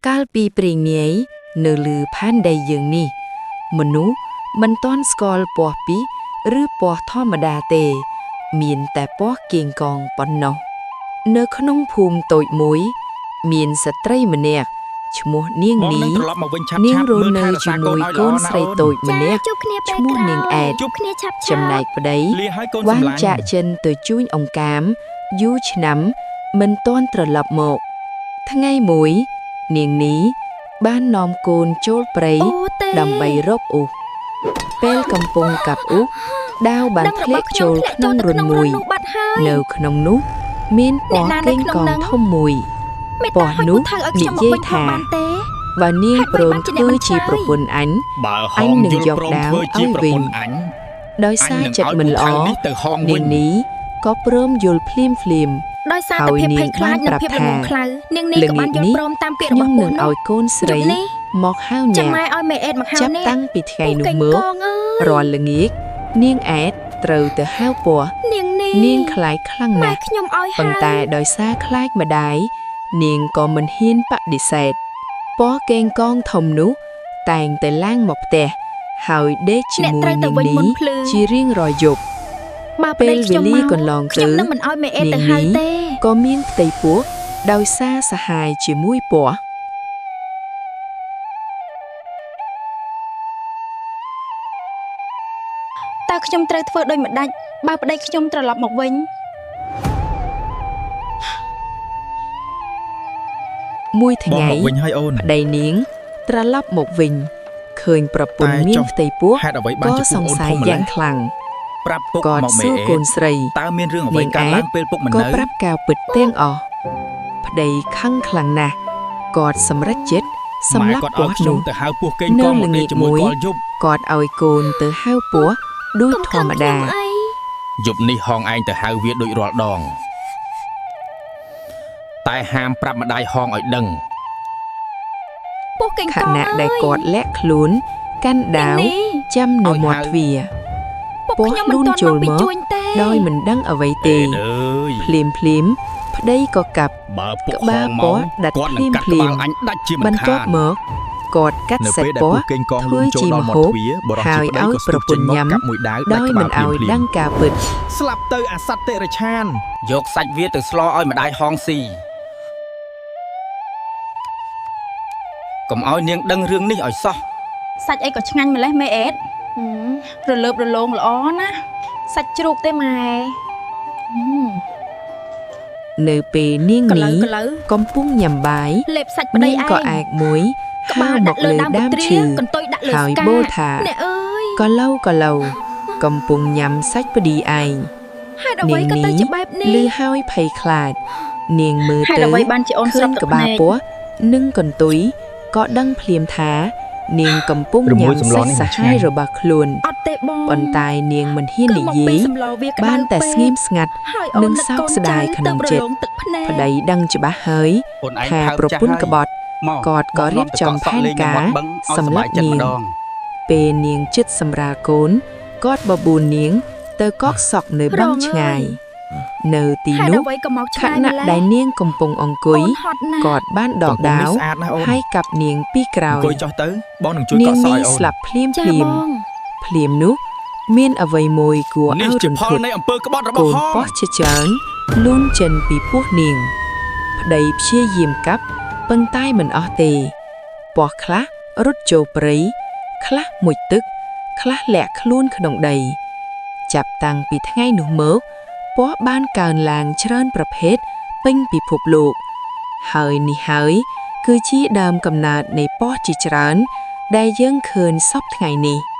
កាលពីព្រេងនាយនៅលើផែនដីយើងនេះ មនុស្សមិនទាន់ស្គាល់ពស់ពិសឬពស់ធម្មតាទេ មានតែពស់កៀងកងប៉ុណ្ណោះ នៅក្នុងភូមិតូចមួយ មានស្ត្រីម្នាក់ឈ្មោះនាង បង នី នឹងត្រឡប់មកវិញឆាប់ នាង ឆាប់ រស់នៅ មើលថែរក្សា ជាមួយ កូនឲ្យក ូន ល្អណា ស្រី អូន តូចម្នាក់ ជួបគ្នាពេល ឈ្មោះ ក្រោយ នាងអែត ជួបគ្នាឆាប់ៗ ចំណែកប្តី លាហើយកូន បាន សម្លាញ់ ចាកចិនទៅជួញអង្កាមយូរឆ្នាំមិនទាន់ត្រឡប់មក ថ្ងៃមួយ នាងនីបាននាំកូនចូលព្រៃ អូទេ ដើម្បីរកអ៊ូសពេលកំពុងកាប់អ៊ូសដាវបាន ដឹង ធ្លាក់ របស់ខ្ញុំ ចូល ធ្លាក់ ក្នុង ចូលទៅក្នុង រន្ធមួយ រន្ធនោះបាត់ហើយ នៅក្នុងនោះមានព អ្នកណា ណ៌កេង នៅក្នុង កង ហ្នឹង ធំមួយ មេត្ ពណ៌នោះ តាហុចពូថៅឲ្យខ្ញុំ និយាយ មកវិញផង ថា បានទេ បើនាង ហេតុ ព្រម អ្វីបានជាអ្នក ធ្វើជា មិនឆ្លើយ ប្រពន្ធអញ បើហ អញនឹង ងយល់ យកដាវ ព្រមធ្វើជា ឲ្យវិញ ប្រពន្ធអញ ដោយ អញ សារចិត្ត នឹងឲ្យ មិនល្អ ពូថៅនេះទៅហងវិញ នាងនីក៏ព្រមយល់ភ្លាមភ្លាមៗ ដោយសារតែភាពភ័យខ្លាច ហើយនាង និងភាព បានប្រាប់ ល្ងងខ្លៅនាងនេះ ល្ ក៏បាន ងាចនេះ យល់ព្រមតាមពាក្យ ខ្ញុំ របស់ពូ នឹង នោះ ឲ្យកូនស្រី យប់នេះ មកហៅ ចាំ អ្នក ម៉ែឲ្យមេអេតមកហៅ ចាប់ នេះ តាំងពីថ្ងៃ ពូកេង នោះមក កងអើយ រាល់ល្ងាចនាងអែតត្រូវទៅហៅពស់ នាងនេះ នាងខ្លាចខ្លាំង ម៉ែ ណាស់ ខ្ញុំឲ្យ ប៉ុន្តែដោយសារខ្លាចម្ដាយនាងក៏មិនហ៊ានបដិសេធពស់កេងកងធំនោះ តែងតែឡើងមកផ្ទះហើយដេក អ្នក ជាមួយ ត្រូវទៅវិញ នាងនេះ មុនភ្លឺ ជារៀងរាល់យប់ បើប្តី ពេល ខ្ញុំ វេលា មក កន្លង ខ្ញុំ ទៅ នឹងមិនឲ្យមេអេត នាង ទៅហៅ នេះ ទេ ក៏មានផ្ទៃពោះដោយសារសហាយជាមួយពស់ តើខ្ញុំត្រូវធ្វើដូចម្ដេចបើប្តីខ្ញុំត្រឡប់មកវិញ មួយថ្ងៃ បងមកវិញហើយអូន ប្តីនាង ត្រឡប់មកវិញឃើញប្រពន្ធ តែ មាន ចុះ ផ្ទៃពោះ ហេតុអ្វីបាន ក៏ ជា សង្ស័យ ពួកអូនធំម្ល៉េះ យ៉ាងខ្លាំង ប្រាប់ពុក គាត់ មកមេ សួរ អេត កូនស្រី តើមានរឿងអ្វី នាង កើត អែត ឡើងពេលពុកមិន ក៏ នៅ ប្រាប់ការពិតទាំងអស់ប្តីខឹងខ្លាំងណាស់គាត់សម្រេចចិត្តសម្លាប់ ម៉ែគាត់ ពស់ ឲ្យខ្ញុំ នោះ ទៅហៅពស់កេង នៅ កងមក ល្ងាច ដេកជាមួយ មួយ កលយប់ គាត់ឲ្យកូនទៅហៅពស់ដូច កុំខឹង ធម្មតា ខ្ញុំអី យប់នេះហងឯងទៅហៅវាដូចរាល់ដង តែហាមប្រាប់ម្ដាយហងឲ្យដឹង ពស់កេង ខ កង ណៈ អើយ ដែលគាត់លាក់ខ្លួនកាន់ដាវ នាងនេះ ចាំនៅ ឲ្យហៅ មាត់ទ្វារ ពុក ពស់ ខ្ញុំមិន លូន ទាន់មកពី ចូលមក ជួញទេ ដោយមិនដឹងអ្វីទេ អេតអើយ ភ្លាមភ្លាមៗប្តីក៏កាប់ បើពុក ក្បាល ហងមក ពស់ដាច់ គាត់នឹងកាត់ ភ្លាម ក្បាលអញដាច់ជាមិន បន្ ខាន ទាប់មកគាត់កាត់ នៅ សាច់ពស់ ពេលដែលពស់កេងកងលូ ធ្វើ នចូល ជាម្ហូប ដល់មាត់ទ្វារបរោះ ហើយ ជាប្តី ឲ្យ ក៏ស្ទុះ ប្រពន្ធ ចេញមក ញ៉ាំ កាប់មួយដាវដា ដោយ ច់ក្បាល មិនឲ្យ ភ្លាមៗ ដឹងការពិត ស្លាប់ទៅអាសត្វតិរិឆាន យកសាច់វាទៅស្លឲ្យម្ដាយហងស៊ីកុំឲ្យនាងដឹងរឿងនេះឲ្យសោះ សាច់អីក៏ឆ្ងាញ់ម្លេះមេអេតហឹមរលើបរលោងល្អណាស់សាច់ជ្រូកទេម៉ែហឹម នៅពេលនាង ក នី លៅកលៅ កំពុងញ៉ាំបាយ លេបសាច់ប្តី នាង ឯង ក៏ឯកមួយ ក្បាល ហើមក ដាក់លើ លើ ដើមពុទ្រា ដើមឈើ កន្ទុយដាក់លើ ហើយ ស្កា បូលថា អ្នកអើយក ឡូវកឡូវកំពុងញ៉ាំសាច់ប្តីឯង ហេតុអ្វី នាង ក៏ទៅ នេះ ជាបែបនេះ ឮហើយភ័យខ្លាច នាងមើល ហេតុ ទៅ អ្វីបានជាអូន ឃើ ស្រប់ ញក្បាល ទឹកភ្នែក ពស់និងកន្ទុយក៏ដឹងភ្លាមថា នាងកំពុង រមួ ញ៉ាំ យសម្លនេះ សាច់ស មិនឆ្ងាញ់ ហាយរបស់ខ្លួន អត់ទេបង ប៉ុន្តែនាងមិនហ៊ាន គឺមក និយាយ ពីសម្លវាក្តៅ បានតែ ពេក ស្ងៀមស្ងាត់ ហើយអូ និង ននឹកកូន សោកស្ដា ចៅ យក្នុង ទៅប្រ ចិត្ត ឡងទឹកភ្នែក ប្តីដឹងច្បាស់ហើយ អូនឯង ថា ផើប ប្រ ចាស់ហើយ ពន្ធក្បត់ មក គាត់ក៏ បង រៀបចំ នាំទៅកក់សក់លេង ផែនការ នៅមាត់បឹងឲ្យ សម្ សប្បាយ លាប់នាង ចិត្តម្ដង ពេលនាងចិត្តសម្រាលកូនគាត់បបួលនាង ទៅកក់សក់នៅបឹង រង ឆ្ងាយ អើយ នៅទីនោះ ហេតុអ្វីក៏មក ខ ឆ្ងាយ ណៈ ម្ល៉េះ ដែលនាងកំពុងអង្គុយ អូនហត់ណាស់ គាត់បានដ កំពុងនេះ កដាវ ស្អាតណាស់អូន ហើយកាប់នាងពីក្រោយ អង្គុយចុះទៅបងនឹងជួយ នាង កក់សក់ឲ្យអូន នេះស្លាប់ភ្លាម ចា ភ្លាម បង ភ្លាមនោះ មានអ្វីមួយគួរ នេះ ឲ្យ ជាផល រន្ធត់ នៃអំពើក្បត់រ កូន របស់ហង ពស់ជាច្រើនលូនចិនពីពោះនាង ប្តីព្យាយាមកាប់ប៉ុន្តែមិនអស់ទេពស់ខ្លះរត់ចូលព្រៃខ្លះមុជទឹក ខ្លះលាក់ខ្លួនក្នុងដី ចាប់តាំងពីថ្ងៃនោះមកពស់បានកើនឡើងច្រើនប្រភេទពេញពិភពលោក ហើយនេះហើយគឺជាដើមកំណើតនៃពស់ជាច្រើន ដែលយើងឃើញសពថ្ងៃនេះ។